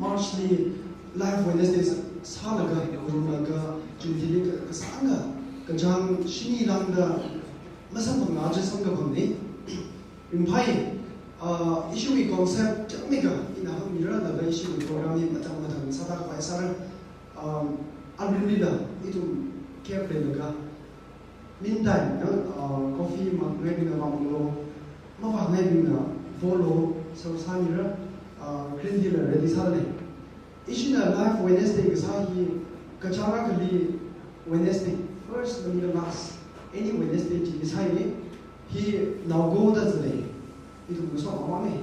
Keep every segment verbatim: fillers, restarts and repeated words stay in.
March li Live Wednesday sālaga, ngarumlaga, chingthili ka-, kasāngkha, kachāng shini lāngda masamphangla chi samkaphangna. Ringphai, ah, ishiwui concept chāngmikha ina hāngmira, laga ishiwui program hi mathang mathang sāda khavai sāra, um, alunlila ithum camp leilaga. Meantime, ya, uh, coffee mangaibingna vāmanglu, mavāngaibingna volu, so sāmira, uh, green tea la ready sālei. Ishina Live Wednesday kasā hi, kachāng akhali Wednesday, first and the last, any Wednesday chi sāi, hi naogoda zatlei. Ithum ngasotnao mang e,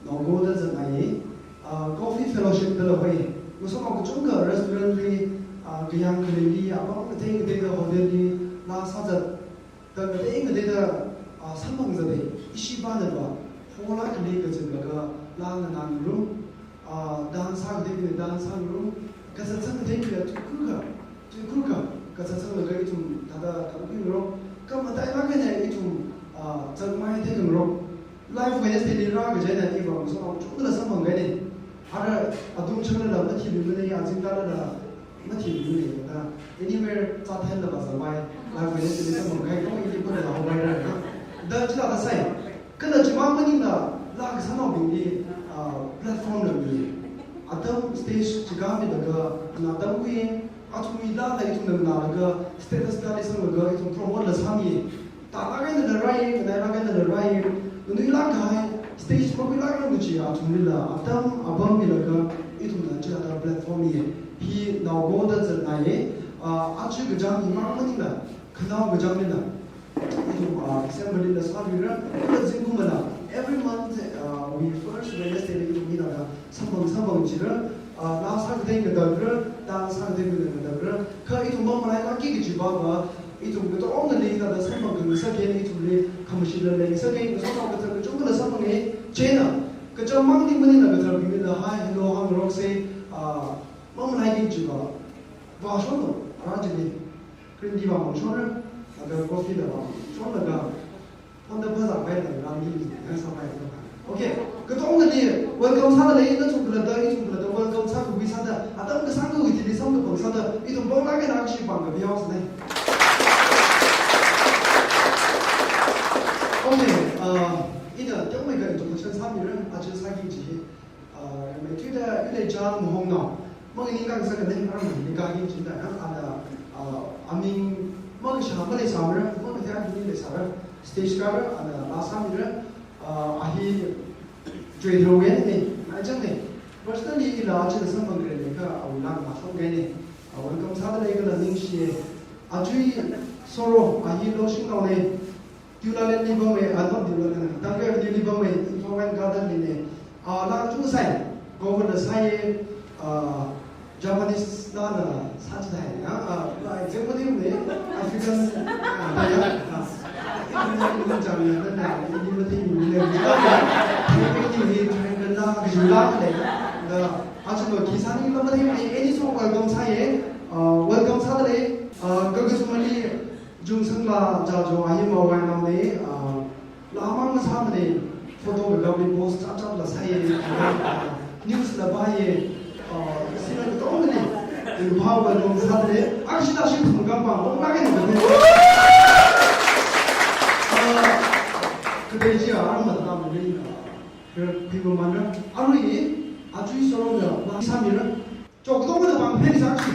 naogoda zatngai e, ah, coffee fellowship dala hoi. Ngasotnao kachungkha restaurant li, ah, kayāng khaleili, apam ngatei ngateida hotel li, laa sāzat, da ngatei ngateida, ah, samphang zat e, ishi banava, hall akhali kaziplaga, laa nganāngarum, ah, dance sāngateibingna dance sāngarum, kazatsang ngateibingna tuikhurkha, tuikhurkha, kazatsanglaga ithum thāda tamkhuingarok, kha matailāk eina ithum, ah, chāngmai theingarok. Live Wednesday li rā kaji eina iva ngasotnao chungla samphangkahaina. Ara atung changlala mathiluimanei, azingtalala mathiluimanei, da anywhere chāthanla vāzāvai, Live Wednesday li samphangkahai, kha ili pala hovaira na. Da chila da sai. Kala chimang maningla, laa kasānaobingli, ah, platform la mi. Atam stage chikāmilaga, na atam kui, athumwui laala ithumna nganālaga, status kali sanglaga, ithum promote la sāmi. Tālāk einala rai, nganailāk einala rai, nganuilāk kahai, stage makhuilāk eina kaji athumlila, atam apam milaga, ithumna chithāda platform mi. Hi naogoda zatngai e, ah, aja kachāng himang maningla, khanao kachāng lila. Ithum, ah, December lila sāluira, kala zingkumala, every month, ah, wui first Wednesday li ithum hithāda samphang samphang jira, ah, laa sāngatei ngatakra, dance sāngateibingna ngatakra, kha ithum mamalailākki kajiva va, ithum katongali hithāda samphang khangasak eina ithumli khamashila leingasak e, ngasotnao kathar kachungkhala samphanga, chieina, kachāng mangli maningla katharbinglila hi hello hāngaroksa, ah, mamalaiki kajiva, vāshonlu, ara chili. Green tea vāmang shonra, laga coffee la vāmang shonlaga, phonda phazāpaila rāmi, ya sāpai, sāpai. Okay, katongali welcome sādalei, nathum khalatta, ithum khalatta welcome sākakhui sāda, atam kasāngkhawui thili samkaphang sāda, ithum pānglāk eina akhashik pāngkapi haosei. Okay, uh, ina teomeikha introduction sāmira, aja sāki kaji hi. Ah, maithuida yule chang mahongnao. Manganing kang sākhanei, arang maning kang yin chinda, ah, ana, ah, aming, makashā maleisāmara, makathei aming leisāra, stage kara, ana, laa sāmira, ah, a hi, Joy Throwen ne, na chang ne. Personally, ila aja samphangkharei ne kha, awui laa mashonkahaina. Ah, welcome sādalei kala ningshi e. Ajui Soro, a hi Loushingnao ne. Deulalen li pammi, ah, not Deulalen, Tangkhul Avenue li pammi, Infant Garden li ne. Ah, laa chungsai, governor sai, ah, Japanese laala sāchithai, ya, ah, laa example li ne, African, ah, ya, ah, African chang ya, na, na, ni mati ni le, ni triangle la, ni la le, da, aja lo ki sani la mati ni, any song welcome sai, ah, welcome sādalei, ah, kakasumali, Jungsangla Jajo a hi Mawuiwui naone, ah, laa mang masāmane, photo kakapli post chapchap la sāye, ah, news la pāye, ah, sina katongali, ringphāwui welcome sādalei, akhashida shi phungkam pāng, pāng lāke na. Ah, kathei chi a, arang matamli, ah, khuimamanra, arui, ajui Soro da, laa sāmira. Chok katongali pāng phei sāki.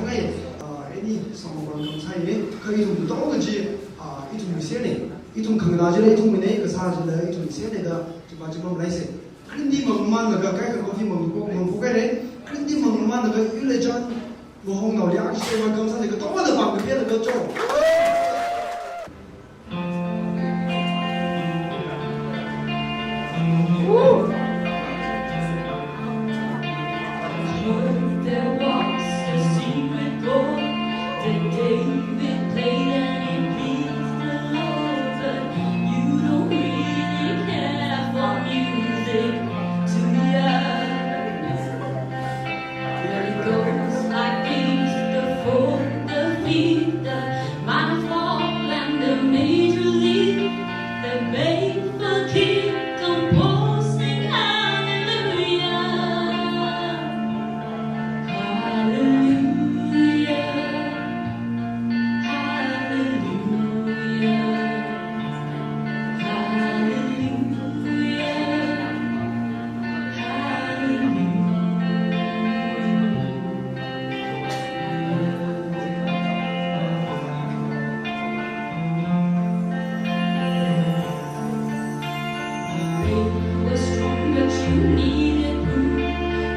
Hai, ah, any song of welcome sai ne, kha ithum tong kaji, ah, ithum mi sene, ithum khanganā jila ithum mine, kasā jila ithum sene da, chipa chipa malai se. Krinti mang man laga kai ka coffee mang ko, mang ko kai re, krinti mang man laga yule jan, mahong nao liak shi welcome sai ne, ka tong da pang ka pia laga cho. There was a secret chord that David played and it pleased the Lord, but you don't really care for music, do ya? Well, it goes like this, the fourth, the fifth, the minor fall, and the major lead, the bass, the kick, composing hallelujah. Hallelujah. Hallelujah. Hallelujah. It was strong, but you needed proof.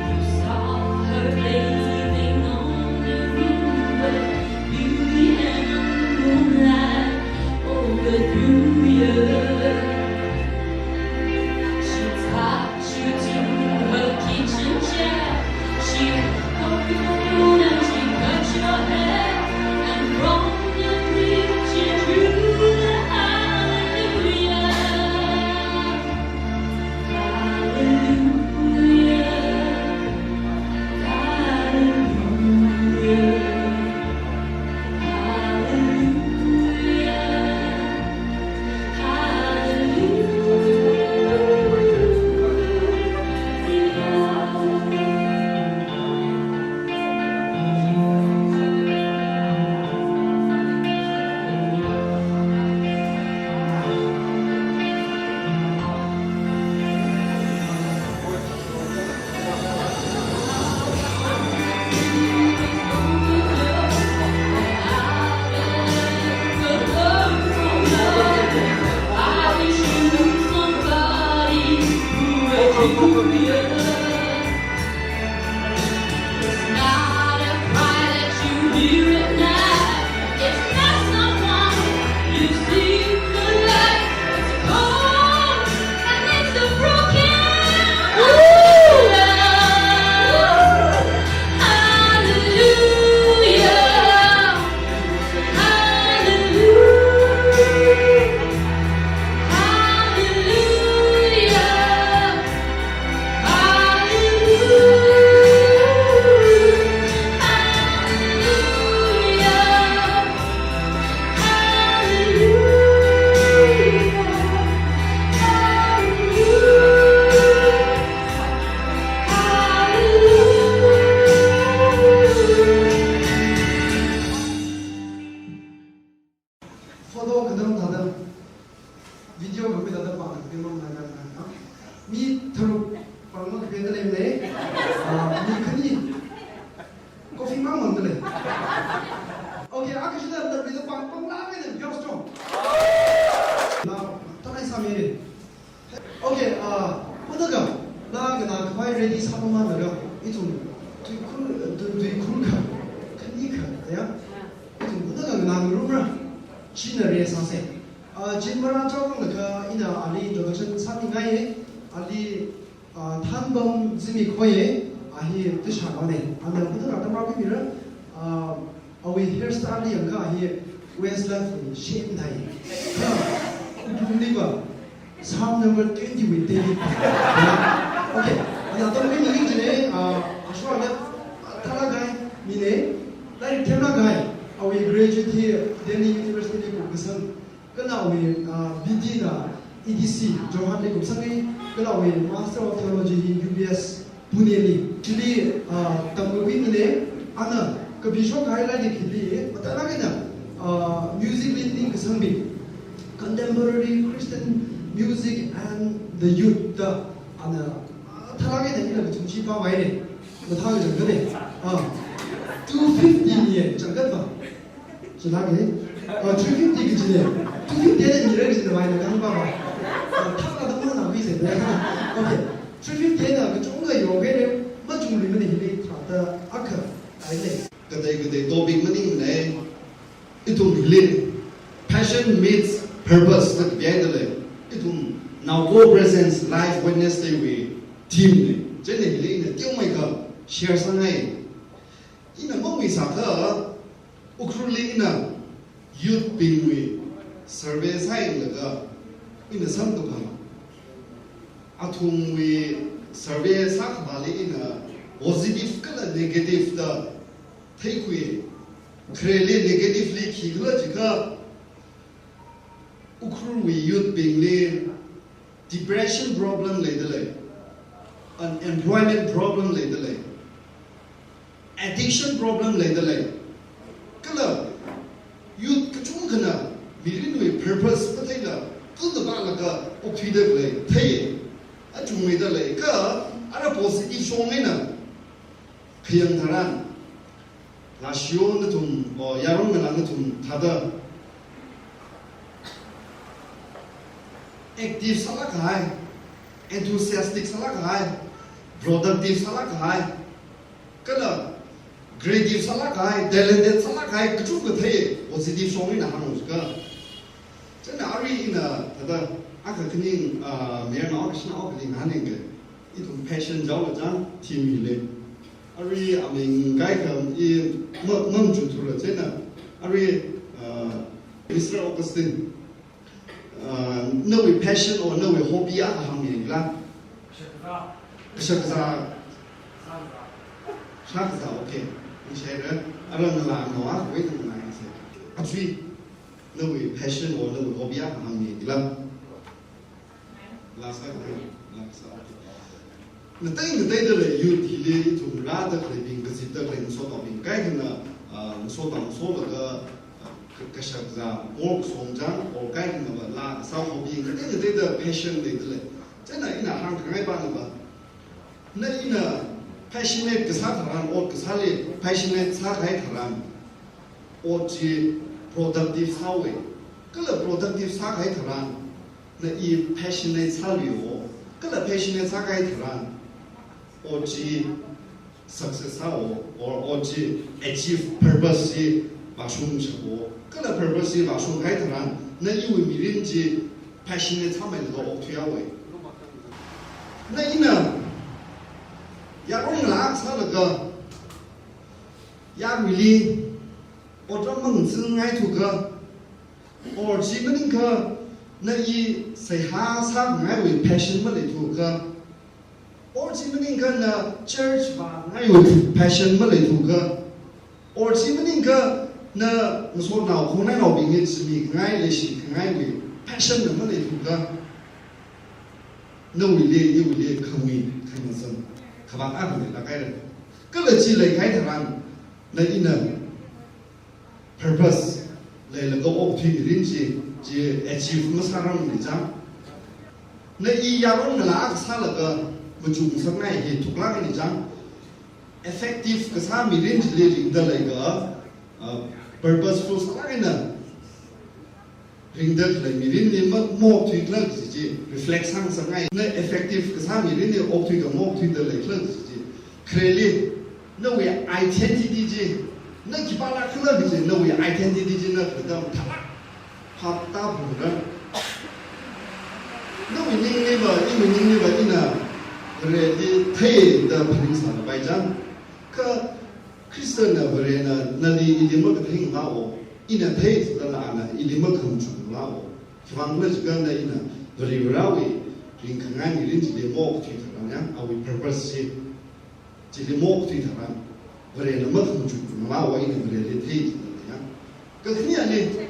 You saw her bathing on the roof, but beauty and moonlight overthrew you. She taught you to her kitchen chair. She took your spoon and she cut your hair. And from the kitchen drew the hallelujah. Hallelujah. Hallelujah. Hallelujah. It's not a cry that you hear at night. It's not someone you see the light. It's a call that makes a broken heart. Hallelujah. Hallelujah. Hallelujah. Photo khanam thāda, video kakhui thāda pāng kakhui mang na na na. Mi tharuk pāng makakhui da lei ne. Ah, mi khani coffee mang mang da lei. Okay, akha shida da mi da pāng pāng la me da, yo strong. Na, ta nai sa me re. Okay, ah, photo ga, na ga na khavai ready sāpam man laga, ithum tuikhur, tui, tuikhur kha, khani kha, ya. Ithum photo ga nganā ngarumra, china re sāse. Ah, chin mara chao kang laga, ina ali introduction sāmingai, ali, ah, Thanbam Zimikhoi, ah, hi Tisha ne, ana photo ga tamra bimira, ah, Awui hairstyle li yangkha hi Westlife wui shape nai. Kha, kupumli va, Psalm number twenty wui David. Okay, ana tong mi ning jine, ah, ashwa le, thala gai, mine, lairik themla gai, awui graduate hi Delhi University li kupkasang, kala awui, ah, B D na E D C, Jorhat li kupsang hi, kala awui Master of Theology hi U B S Pune li, chili, ah, tamkakhui mine, ana, kapi shokhai lairik hili, mathālāk eina, ah, music li ningkasang mi, Contemporary Christian Music and the Youth da, ana, ah, mathālāk eina ina kachungshi pāmei ne, mathā kachang ne, ah. Two fifty ni, changkat ba. Chilak ni. Oh, three fifty ki chine. Two fifty ni mira ki chine, wai na kang ba ba. Oh, thak na tamo na bi se. Okay. Three fifty na kachungkha yo ke ne, machungli mani hili thata akha. Ai le. Kadai kadai topic maningne. Ithum hili passion meets purpose na kapihaida lei. Ithum Naogo Presence Live Wednesday wui theme ne. Chieina hili ina teomeikha share sāngai. Ina mangui sākha, Ukhrulli ina youth bingwui survey sāyanglaga ina samkaphang. Athumwui survey sākhavāli ina positive kala negative da theikhui. Khareli negatively khikhala jiakha, Ukhrulwui youth bingli depression problem leida lei, unemployment problem leida lei, addiction problem leida lei. Kala youth kachungkhana mirinwui purpose matheila, kul da balaga okthuida lei thei. Achungmeida lei kha, ara positive shong eina khayang tharan, lashio nathum, o, yaron ngalā nathum thāda active sālāk kahai, enthusiastic sālāk kahai, productive sālāk kahai, kala creative sālāk kahai, talented sālāk kahai, kachungkha thei, positive shong eina hānglu jiakha. Chieina arui ina thāda, akha khaning, ah, mayarnao, kashinao khaning hāngngai. Ithum passion jaola chang, theme hili. Arui aming kaikha i ma, mamachuthura chieina. Arui, uh, Mister Augustine, uh, nawui passion or nawui hobby akha hāngmilu. Kashak kazā. Kashak kazā. Kashak kazā, okay. Ni share. Ara ngalānao, wei ngalā ni se. Atui, nawui passion or nawui hobby akha hāngmilu. Last time, last time. Ngatei ngateida lei youth hili ithum rāda khaleibing, kazipda khalei ngasoda bing. Kaikhana, ah, ngasoda ngasolaga, ah, ka, kashak kazā, or song chang, or kaikhanava laa kasā hobby, ngatei ngateida passion leida lei. Chieina ina hāngkhangai pana va. Na ina passionate kasā tharan, ot kasāli passionate sākahai tharan, ot chi productive sāhaowa. Kala productive sākahai tharan, na i passionate sāluihaowa. Kala passionate sākahai tharan, ot chi success sāhaowa, or ot chi achieve purpose chi vāshungshaphaowa. Kala purpose chi vāshungkahai tharan, na iwui mirin chi passionate sāmeilaga okthuihaowa. Na ina yaron ngalā akha sālaga, yaruili otram mangazingaithu kha, or chi maningkha na i seihā sāngaiwui passion maleithu kha, or chi maningkha na church vāngaiwui passion maleithu kha, or chi maningkha na ngasotnao khongnainaobingli zimikhangaiwui, leishikhangaiwui passion na maleithu kha, nawuili, iwuili, khangui, khangazan, khavāt akha leilāk haira. Kala chi leikahai tharan, na ina purpose leilaga okthui mirin chi, chi achieve masārangmana chang. Na i yaron ngalā akha sālaga machuk ngasakngai hi thuklākna chang. Effective kasā mirin chili ringda leilaga, uh, purposeful sālāk eina ringda khalei mirinli ma, maokthuikhala kaji chi reflect sāngasakngai. Na effective kasā mirinli okthuikha maokthuida leikhala kaji chi. Khareli, nawui identity chi, na khipālākkhala kaji, nawui identity chi na khatam thalak hapta phungra. Nawui ningli va, iwui ningli va, ina Vareli theida phaningsālapai chang. Kha Khristana, Varena nali ili makatheingaimana, ina theida laa na ili makhamachukmana. Khiwuivang khala jiakha na ina Vare Varewui ringkhangai mirin chili maokthui tharan ya, awui purpose chi, chili maokthui tharan, Varena makhamachukmana, ina Vareli theida ya. Kakhane ali,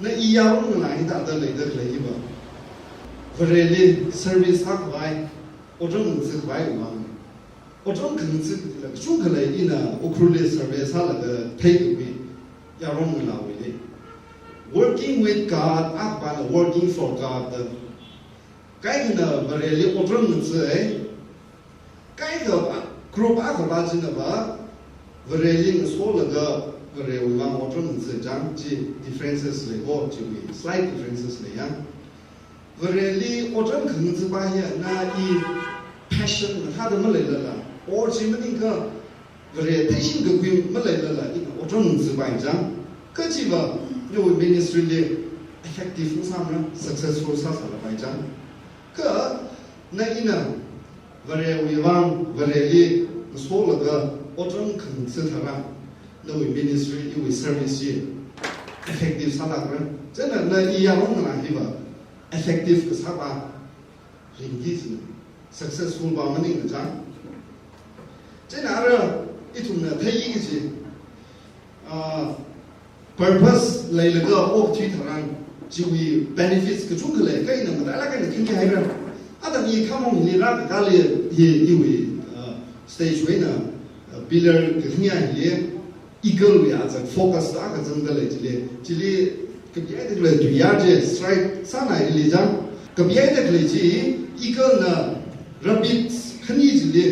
na i yaron ngalā hithāda leida khalei hiva, Vareli service sākhavai, otram ngazikhavai vang. Otram khangazila kachungkha lei, ina Ukhrulli survey sālaga theikhui, yaron ngalāwuili. Working with God, akha pāna working for God. Kaikhana Vareli otram ngazi, kaikha group akha pā china va, Vareli ngasolaga Varewui vang otram ngazi chang chi differences lei ko, chiwui slight differences leiya. Vareli otram khangazi pa hiya na i passion mathāda maleilala, or chi maningakha Vare theishing kakhui maleilala ina otram ngazi pa chang. Kachiva nawui ministry li effective masāmara, successful sāsāla pa chang. Kha na ina Varewui vang, Vareli ngasolaga otram khangazi tharan, nawui ministry, iwui service chi effective sālākra. Chieina na i yaron ngalā hiva effective kasā pa ringki china, successful pa maningla chang. Chieina ara ithumna theiya kaji, ah, purpose leilaga okthui tharan chiwui benefits kachungkha lei, kha ina matailāk eina khangahaira. Atam i khamong hili rākakāli hi iwui, uh, stage wui eina, uh, pillar kakhangayā hili eagle wui azak focus da kazangda lei chili, chili kapihaida khalei tuiyār chi strike sānā hili chang. Kapihaida khalei chi eagle na rabbit khani chili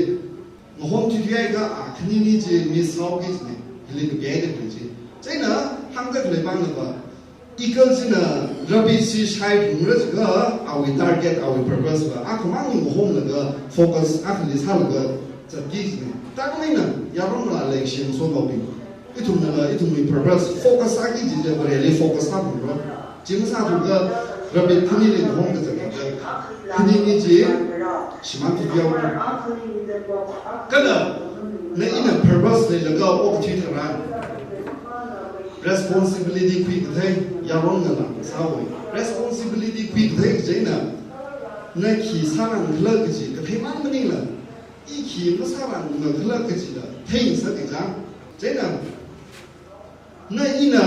ngahom thuithuihaiakha, a, khanini chi miss sāhaoki kajina, hili kapihaida khalei chi. Chieina hāngda khalei pāngna pa, eagle china rabbit chi shaiphungra jiakha, awui target, awui purpose va akhamang ngahomlaga, focus akhali sālaga zatki kajina. Tākam eina yaron ngalā leikashi ngasotnaobing, ithumnala ithumwui purpose focus sāki kaji chi Vareli focus sāphungra. Chi masāthuakha rabbit khanili ngahom kazat kazat, khanini chi shimān thuihaowa. Kala na ina purpose leilaga okthui tharan responsibility khuikathei, yaron ngalā sāwui responsibility khuikathei kaji eina, na khi sārangkhala kaji kathei mang maningla, i khi masārangmakhala kajila theingasak kajang. Chieina na ina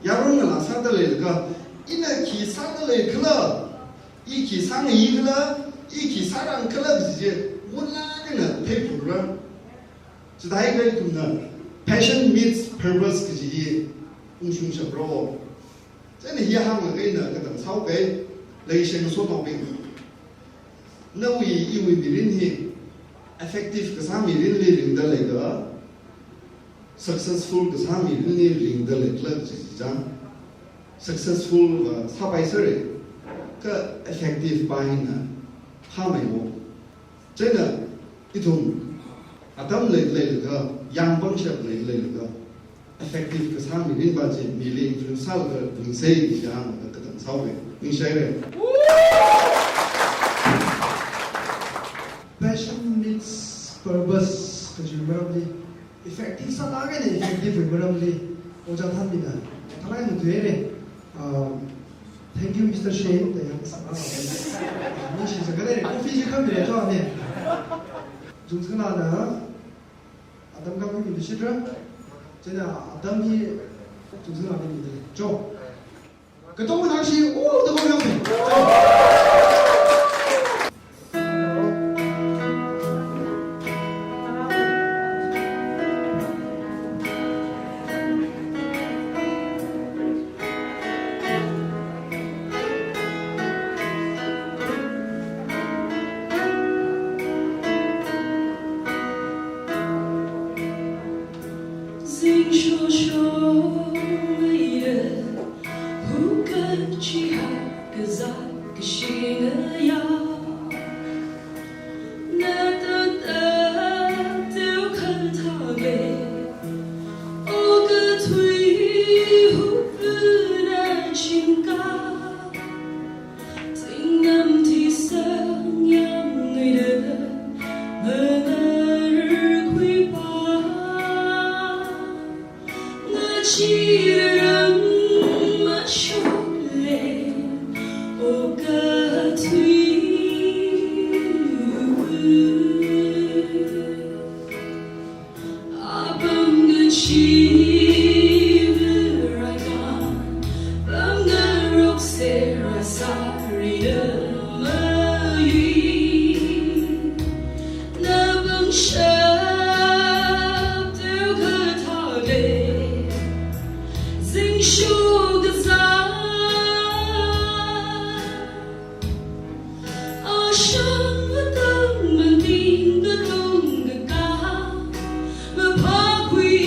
yaron ngalā sāda leilakha, ina khi sāda leikhala, i khi sāngayikhala, i khi sārangkhala kaji chi mutlāk eina theiphungra. Chithākha ithumna passion meets purpose kaji hi ungshungshapra. Chieina hi hānglaga ina katang sāhaoki, leikashi ngasotnaobing, nawui iwui mirin hi effective kasā mirinli ringda leikhala, successful kasā mirinli ringda leikhala kaji chi chang. Successful va sāpaisera, kha effective pa hina phāmeihaowa. Chieina ithum atam lei leilakha, yāng pangshap lei leilakha, effective kasā mirin pa chi mili influence sālaga ringsa kaji hānglaga katang sāhaoki. Ningshihaira. Passion meets purpose kaji maramli, effective sālāk eina effective wui maramli Ojā Thanmina thalai matuire. Um, thank you, Mister Shane. Thank you, Mister Shane. Ningshichākhalei, coffee chi khamire cho ne. Jungzangla na, atam kakhui mi shitra. Chieina atam hi jungzangla mi cho. Katonga nashi, oh, the one. Zingsho sho ngaida, huka chiha kaza kashingaya. Nata ta teu khan thage, o kathui hupuna chingka. Tingam tisang yang ngaida, manar khuipa. Ngachiram mashokle, o kathui. Apam ngachiviraikan, pam ngarokserasarida mayi. Napangshap teu kathāde, zingsho kaza. Ashang matam maning katong kaka, mapakhui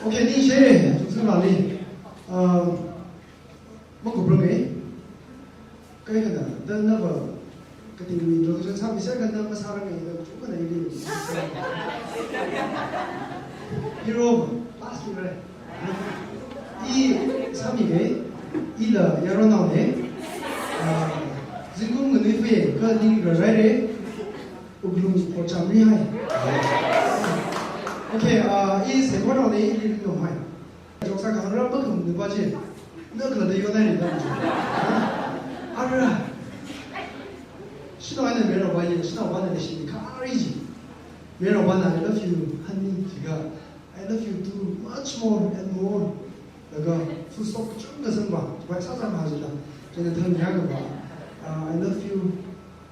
Okay, ningshi, chungsangrali. Um, makuprang e. Kaikhana, da nava, kating introduction sāmisa kha na masārang e, da chungkhana ili. Hero, last hero. I sāmi e, ila yaronao ne. Ah, zingkum nganui fei, kha ning rarai re. Wuklung khochamri hai. Okay, ah, i saikorao ne, ili ringom hai. Joksa kahāngra makham nupa chi. Na kala da yonai ni da. Ara. Shanao eina mayarnao vāya, shanao vāna leishi ni khari ji. Mayarnao vāna, "I love you, honey," jiakha, "I love you too, much more and more." Laga full stop kachungkha sangva, bai sāsang ha jila. Chieina thang ya kava, ah, "I love you,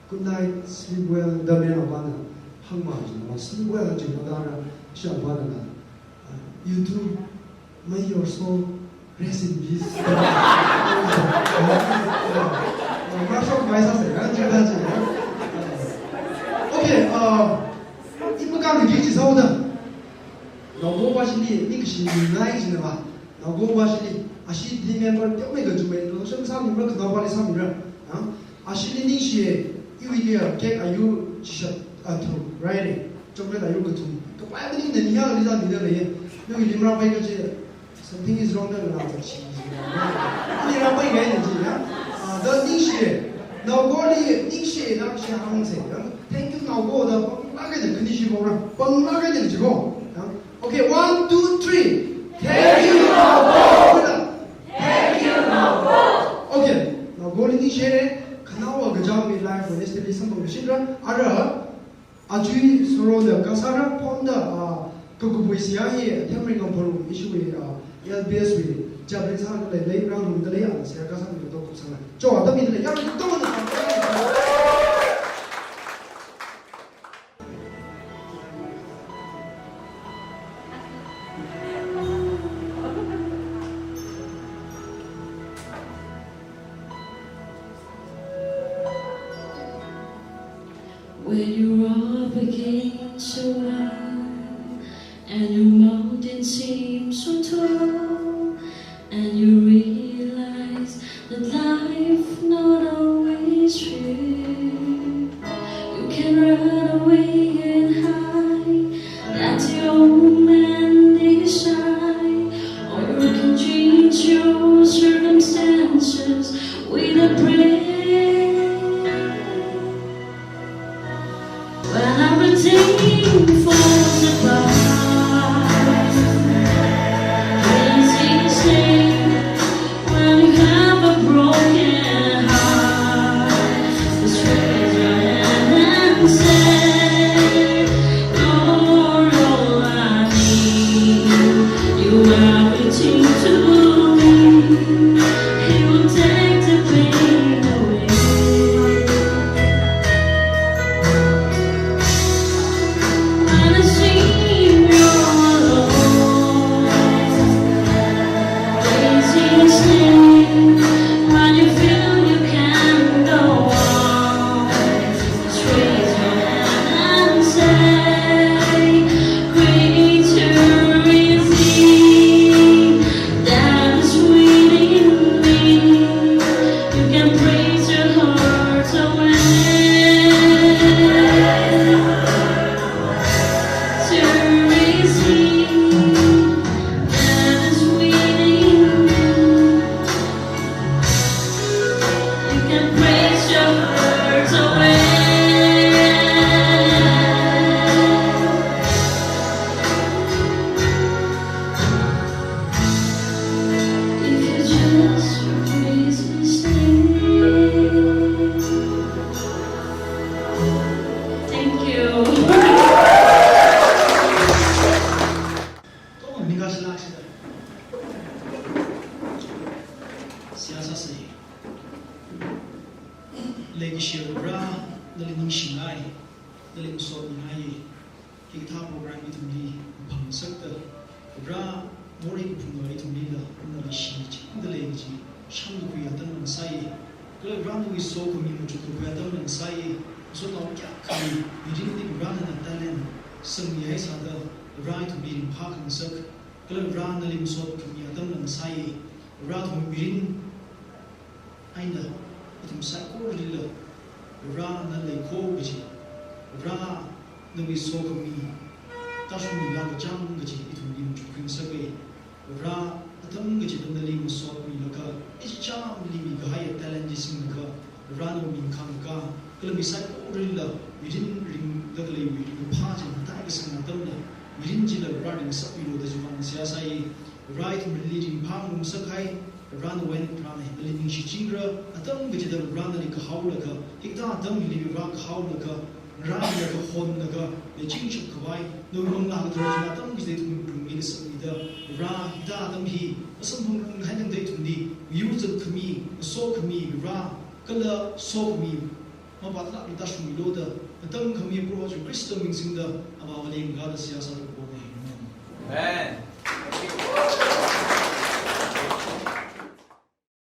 good night, sleep well," da mayarnao vāna hāngva jila, "Sleep well," jila da ra, shanao vāna, ah, "You too, may your soul rest in peace." Marshal mai sāsa, ya, jila jila. Okay, ah, i makam ni ji sāoda. Naogo vāshili, ningshi ngai jina va. Naogo vāshili, ashi team member teomeikha chungmei, lo shang sāmira, khanao vāli sāmira. Ha? Ashili ningshi e, iwuili a cake ayur chishat athum, right? Chocolate ayur kathum. Kapai maningna niya li zāmida leiya. Nawuili marāpai kaje, something is wrong da la chi. Ni rāpai ngai ni ji ya. Ah, da ningshi e. Naogoli ningshi e, ningshi hāngsa ya. Thank you, Naogo, da panglaga da khani shi bora. Panglaga da jiko. Ya. Okay, one, two, three. Thank you, Naogo. Thank you, Naogo. Okay, Naogoli ningshi e. Khanao kachang mi life Wednesday li samphang shinra. Ara, ajui sorona kasāra phonda, ah, kakupui siya hi, Themringam Phorum ishiwui, ah, L B S wui, chaplain sāda lei, lei, rang room da lei, ah, siya kasā mi to kusanga. Cho, da mi da lei, ya, to, When you're up against a wall and your mountain seems so tall, and you realize that life not always fair, you can run away and hide. That's your own man desire, or you can change your circumstances with a prayer. When everything falls apart, praise His name. When you have a broken heart, just raise your hand and say, "You're all I need. You are everything to me." He will take the pain away. When it seems you're alone, praise His name. When you feel you can't go on, just raise your hand and say, "Greater is He that is within me." You can praise your heart away. Greater is He that is within me. You can praise your heart away. If you just praise His name. Thank you. Come on, Mingash Lakshita. Siyasa say. Leikashiya Varivara, nali ningshingai, nali masotmingai. Hikathā program ithumli phangsakta, Varivara, morei kaphunga ithumlila, nali shichinda lei kaji, shangkakhui atam ngasai. Kala Varivara nawui sokhami machukkakhui atam ngasai. Masotnao kayākha, mirinli Varivara nana talent sangmihai sāda, Varivara ithumli ringphākhangasak. Kala Vare nali masot khami atam ngasai, Vare ithum mirin eina, ithum saikoralila, Vare nali kho kaji, Vare nawui sokhami, tāshungmila kachang kaji ithumli machukring sākai. Vare atam kachida nali masot milaga, ichamli mikahai talent chi singlaga, Vare nawui ming khangkā, kala mi saikoralila, mirin ringda khaleiwui ringkaphā chi matai kasang atamla, mirin chila Vare ringshapmilu da chiwui vang seihā sāi. Vare ithumli ringphā ngarumsākahai, Vare nawui eina Vare nali ningshichingra, atam kachida Vare nali kahaolaga, hikathā atam hili Vare kahaolaga, ngarānlaga, honlaga, leichingshap khavai, nawui Manglā Kathara china atam kachida ithum pungli kasakmida, Vare hikathā atam hi, masamphangranghai tangda ithumli, ngayur zatkhami, ngasokhami, Vare, kala sokhami, mapātlākla tāshungmilu da, atam khami Proho Jesu Khrista ming singda, Avāvali ngada seihā sāda kapo ngai. Amen. Amen.